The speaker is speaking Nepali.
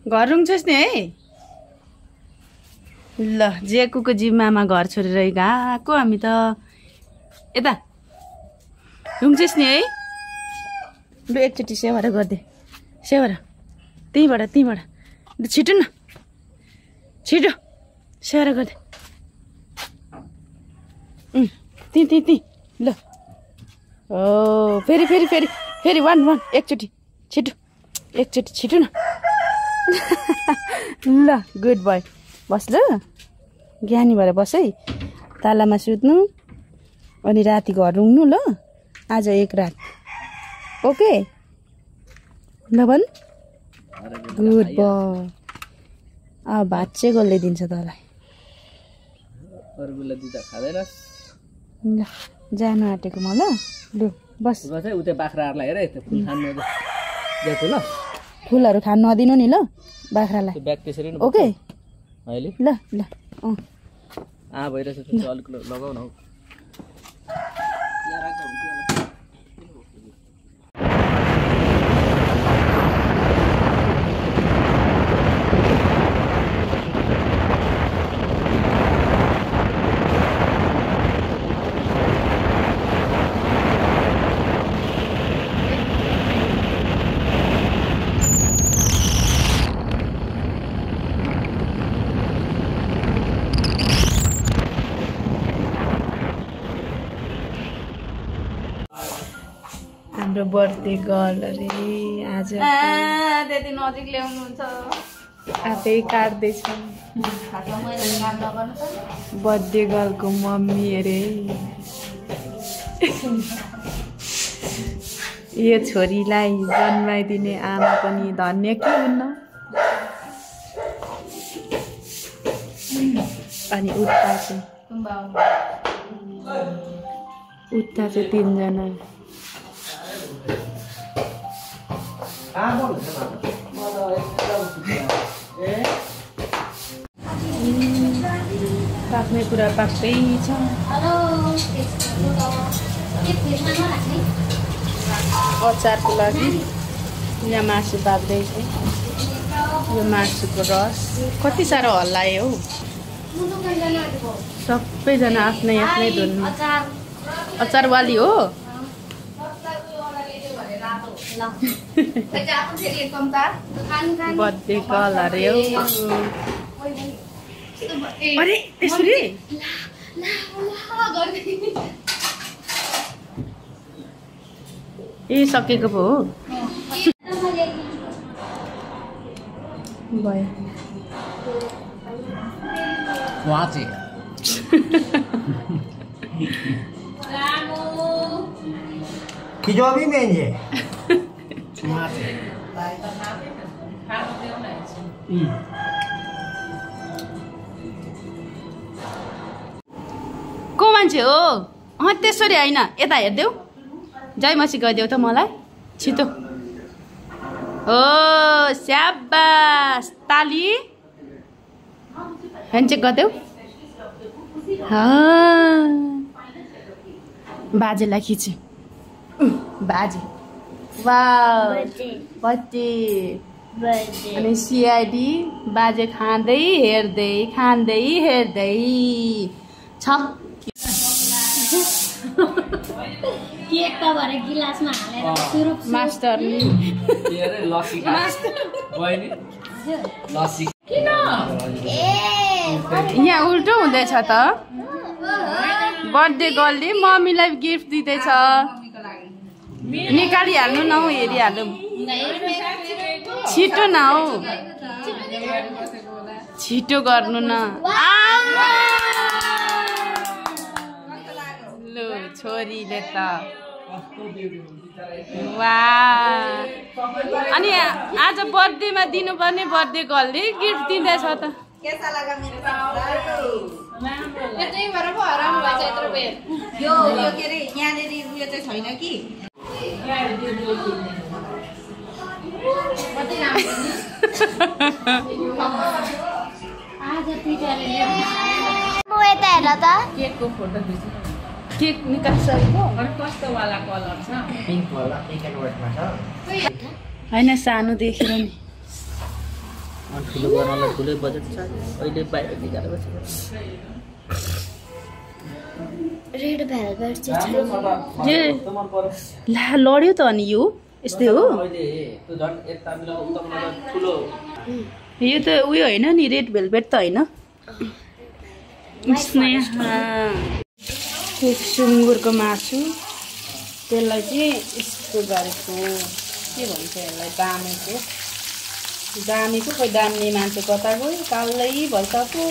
घर रुङ्छस् नि है। ल जेकुको जिम्मामा घर छोडेर गएको हामी त। यता रुङ्छस् नि है। लु एकचोटि सेवारा गरिदे। सेवारा त्यहीँबाट छिटो न, छिटो सेवारा गरिदे। त्यहीँ ल। ओ फेरि वान एकचोटि छिटो, एकचोटि छिटो न। ल गुड बोय, बस ल। ज्ञानी भएर बस है। तालामा सुत्नु अनि राति घर रुङ्नु ल। आज एक रात ओके ल भन्। Good boy. अब भात चाहिँ कसले दिन्छ तँलाई? ल जानु आँटेको म ल। लु बस। उतै बाख्राहरूलाई हेर यस्तो फुल खानु देखो ल। फुलहरू खानु नदिनु नि ल बाख्रालाई। ब्याग त्यसरी नै ओके अहिले ल ल। भइरहेछ अलिक लगाउ न हौ। हाम्रो बर्थडे गर्ल अरे आज। त्यति नजिक ल्याउनुहुन्छ। आफै काट्दैछौँ। बर्थडे गर्लको मम्मी अरे। यो छोरीलाई जन्माइदिने आमा पनि धन्य के हुन्न। अनि उता चाहिँ 3 जना। पाक्ने कुरा पाक्दै छ। अचारको लागि यहाँ मासु पाक्दैछ। यो मासुको रस कति साह्रो हल्लायो हौ। सबैजना आफ्नै धुनमा। अचारवाली हो। बर्थडे कल अरे हौ। अरे त्यसरी ए सकेको पो हो। भयो खिचोबी मेंजे को मान्छे हो? त्यसरी होइन, यता हेर्देऊ। जय मसी गइदेऊ त मलाई छिटो। ओ स्याबास, ताली ह्यान्डचेक गरिदेऊ। बाजेलाई खिचे। बाजे वाउ बर्थडे। अनि सिआइडी बाजे खाँदै हेर्दै छ। केक त भरे गिलासमा हालेर सुरुप मास्टर किन यहाँ उल्टो हुँदैछ त। बर्थडे गर्लले मम्मीलाई गिफ्ट दिँदैछ। निकालिहाल्नु न हौ, हेरिहालौँ। छिटो न हौ, छिटो गर्नु न। लु छोरीले त वाह। अनि आज बर्थडेमा दिनुपर्ने बर्थडे गर्लले गिफ्ट दिँदैछ त। यो के अरे यहाँनिर उयो चाहिँ छैन कि। केकको फोटो खिच्नु। केक निकाल्छको कस्तो वाला कलर छ? पिंक वाला पिंक एन्ड व्हाइट मा छ। हैन सानो देखेर नि। ठुलो गर्नलाई ठुलै बजेट छ अहिले बाहिर निकालेर बसेको रेड भेलभेट चाहिँ छैन। जे ला लड्यो त अनि यो यस्तै हो अहिले त्यो झन् यता मिलाउँदा उता मिलाउँदा ठुलो यो त उयो होइन नि रेड भेलभेट त होइन स्नेहा सुँगुरको मासु त्यसलाई चाहिँ यस्तो गरेको के भन्छ यसलाई दामेको खोइ दाम्ने मान्छे कता गयो कालै भइसक्यो